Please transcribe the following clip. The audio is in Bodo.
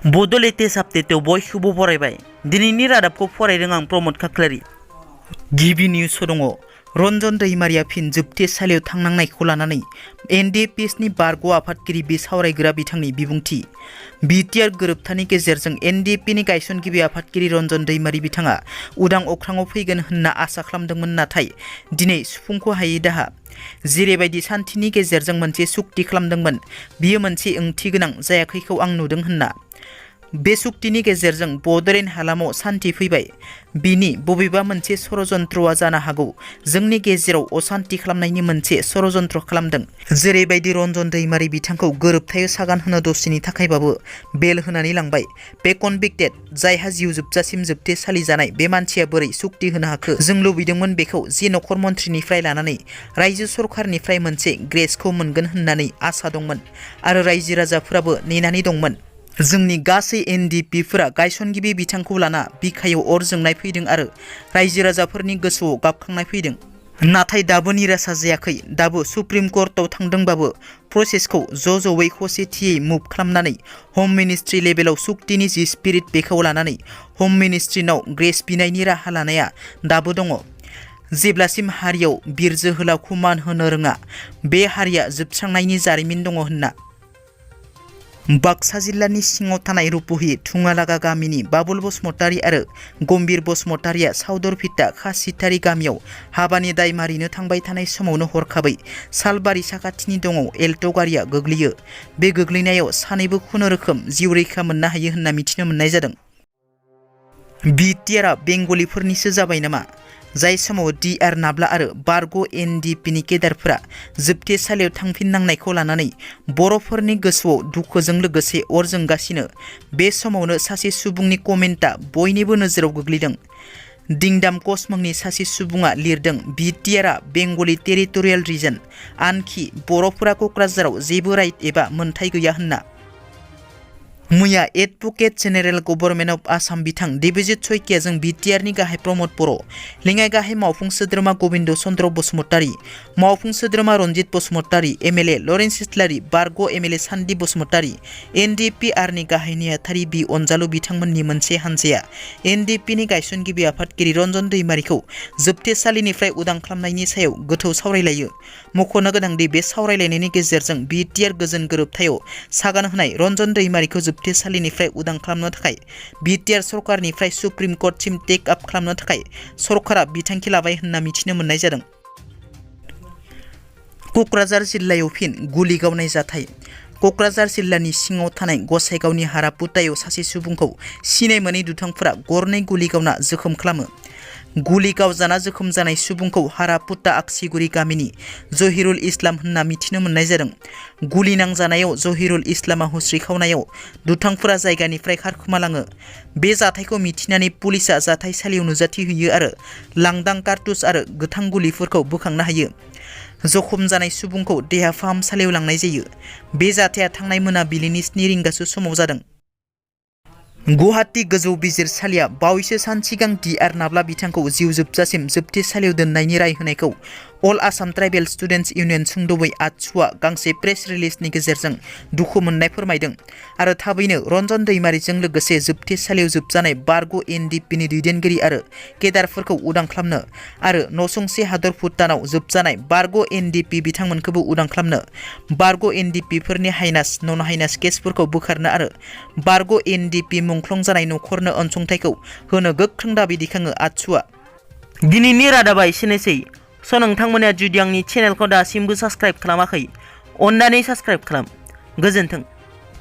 बड' लेटेस्ट आपडेटआव बयखौबो बरायबाय। दिनैनि रादाबखौ फरायदों आं प्रमद खाख्लारि। गिबि निउसआव दङ रन्जन दैमारिया फिन जोबथेसालियाव थांनांनायखौ लानानै एनडिपिएसनि बारग' आफादगिरि बिसावरायग्रा बिथांनि बिबुंथि। बिटिआर गोरोबथानि गेजेरजों एनडिपिनि गायसनगिरि आफादगिरि रन्जन दैमारि बिथाङा उदां अख्राङाव फैगोन होनना आसा खालामदोंमोन, नाथाय दिनै सुफुंख' हायै दाहा। जेरैबायदि सान्थिनि गेजेरजों मोनसे सुक्ति खालामदोंमोन, बियो मोनसे ओंथि गोनां जायाखैखौ आं नुदों होनना। बे सुक्तिनि गेजेरजों बड'लेण्ड हालामाव सान्थि फैबाय। बिनि बबेबा मोनसे षड़यन्त्रआ जानो हागौ जोंनि गेजेराव असान्थि खालामनायनि मोनसे षड़यन्त्र खालामदों। जेरैबायदि रन्जन दैमारि बिथांखौ गोरोबथायाव सागान होनो दसेनि थाखायबाबो बेल होनानै लांबाय। बे कनभिक्टेड, जायहा जिउ जोबजासिम जोबथेसालि जानाय, बे मानसिया बोरै सुक्ति होनो हाखो? जों लुबैदोंमोन बेखौ जे नखर मन्थ्रिनिफ्राय लानानै रायजो सरकारनिफ्राय मोनसे ग्रेसखौ मोनगोन होननानै आसा दंमोन आरो रायजो राजाफोराबो नेनानै दंमोन। जोंनि गासै एनडिपिफोरा गायसनगिरि बिथांखौ लाना बिखायाव अर जोंनाय फैदों आरो रायजो राजाफोरनि गोसोआव गाबखांनाय फैदों। नाथाय दाबो निराशा जायाखै। दाबो सुप्रिम कर्टआव थांदोंबाबो प्रसेसखौ ज'ज'यै खौसेथियै मुभ खालामनानै हम मिनिस्ट्रि लेभेलाव सुक्तिनि जि स्पिरिट बेखौ लानानै हम मिनिस्ट्रिनाव ग्रेस बिनायनि राहा लानाया दाबो दङ। जेब्लासिम हारियाव बिर जोहोलावखौ मान होनो रोङा, बे हारिया जोबस्रांनायनि जारिमिन दङ होनना। बाक्सा जिल्लानि सिङाव थानाय रुपहि थुङालागा गामिनि बाबुल बसुमतारी आरो गम्भीर बसुमतारीया सावदरभिटा खासिथारि गामियाव हाबानि दाय मारिनो थांबाय थानाय समावनो हरखाबै सालबारि साखाथिनि दङाव एल्ट' गारिया गोग्लैयो। बे गोग्लैनायाव सानैबो खुनुरोखोम जिउ रैखा मोननो हायो होनना मिथिनो मोननाय जादों। बिटिआरआ बेंगलिफोरनिसो जाबाय नामा? जाय समाव डिआर नाब्ला आरो बारग' एनडिपिनि केडारफोरा जोबथेसालियाव थांफिननांनायखौ लानानै बर'फोरनि गोसोआव दुखुजों लोगोसे अर जोंगासिनो, बे समावनो सासे सुबुंनि कमेन्टआ बयनिबो नोजोराव गोग्लैदों। दिंदाम कच मुंनि सासे सुबुङा लिरदों, बिटिआरआ बेंगलि टेरिटरियेल रिजन, आनखि बर'फोरा क'क्राझाराव जेबो राइट एबा मोनथाय गैया होनना। मैया advocate general government of Assam बिथां देबजित सयकियाजों बिटिआरनि गाहाय प्रमद बर', लेङाइ गाहाय मावफुं सोद्रोमा गबिन्द चन्द्र बसुमतारी, मावफुं सोद्रोमा रन्जित बसुमतारी, एमएलए लरेन्स इस्लारि, बारग' एमएलए सान्दि बसुमतारी, एनडिपिआरनि गाहाय नेहाथारि बि अनजालु बिथांमोननि मोनसे हानजाया एनडिपिनि गायसनगिरि आफादगिरि रन्जन दैमारिखौ जोबथेसालिनिफ्राय उदां खालामनायनि सायाव गोथौ सावरायलायो। मख'नो गोनांदि बे सावरायलायनायनि गेजेरजों बिटिआर गोजोन गोरोबथायाव सागान होनाय रन्जन दैमारिखौ जोबथेसालिनिफ्राय उदां खालामनो थाखाय बिटिआर सरकारनिफ्राय सुप्रिम कर्टसिम टेक आप खालामनो थाखाय सरकारा बिथांखि लाबाय होनना मिथिनो मोननाय जादों। क'क्राझार जिल्लायाव फिन गुलि गावनाय जाथाय। क'क्राझार जिल्लानि सिङाव थानाय गसाइगावनि हारापुतायाव सासे सुबुंखौ सिनाय मोनै दुथांफोरा गरनै गुलि गावना जोखोम खालामो। गुलि गावजाना जोखोम जानाय सुबुंखौ हारापुता आक्सिगुरि गामिनि जहिरुल इस्लाम होनना मिथिनो मोननाय जादों। गुलि नांजानायाव जहिरुल इस्लामा हुस्रिखावनायाव दुथांफोरा जायगानिफ्राय खारखोमालाङो। बे जाथायखौ मिथिनानै पुलिसआ जाथायसालियाव नुजाथिहैयो आरो लांदां कारतुस आरो गोथां गुलिफोरखौ बोखांनो हायो। जखम जानाय सुबुंखौ देहा फाहामसालियाव लांनाय जायो। बे जाथाया थांनाय मोनाबिलिनि 7 रिंगासो समाव जादों। गुवाहाटी गोजौ बिजिरसालिया बावैसो सान सिगां डिआर नाब्ला बिथांखौ जिउ जोबजासिम जोबथेसालियाव दोननायनि राय होनायखौ अल आसाम ट्राइबेल स्टुडेन्टस इउनियन सुंद'बै आटसुआ गांसे प्रेस रिलिजनि गेजेरजों दुखु मोननाय फोरमायदों आरो थाबैनो रन्जन दैमारिजों लोगोसे जोबथेसालियाव जोबजानाय बारग' एनडिपिनि दैदेनगिरि आरो केडारफोरखौ उदां खालामनो आरो नसुंसे हादर भुटानाव जोबजानाय बारग' एनडिपि बिथांमोनखौबो उदां खालामनो, बारग' एनडिपिफोरनि हाइनास नन हाइनास केसफोरखौ बोखारनो आरो बारग' एनडिपि मुंख्लं जानाय नखरनो अनसुंथाइखौ होनो गोख्रों दाबि दैखाङो आटसुआ। दिनैनि रादाबा एसेनोसै। नोंथांमोना जुदि आंनि चेनेलखौ दासिमबो साबस्क्राइब खालामाखै, अन्नानै साबस्क्राइब खालाम। गोजोन्थों।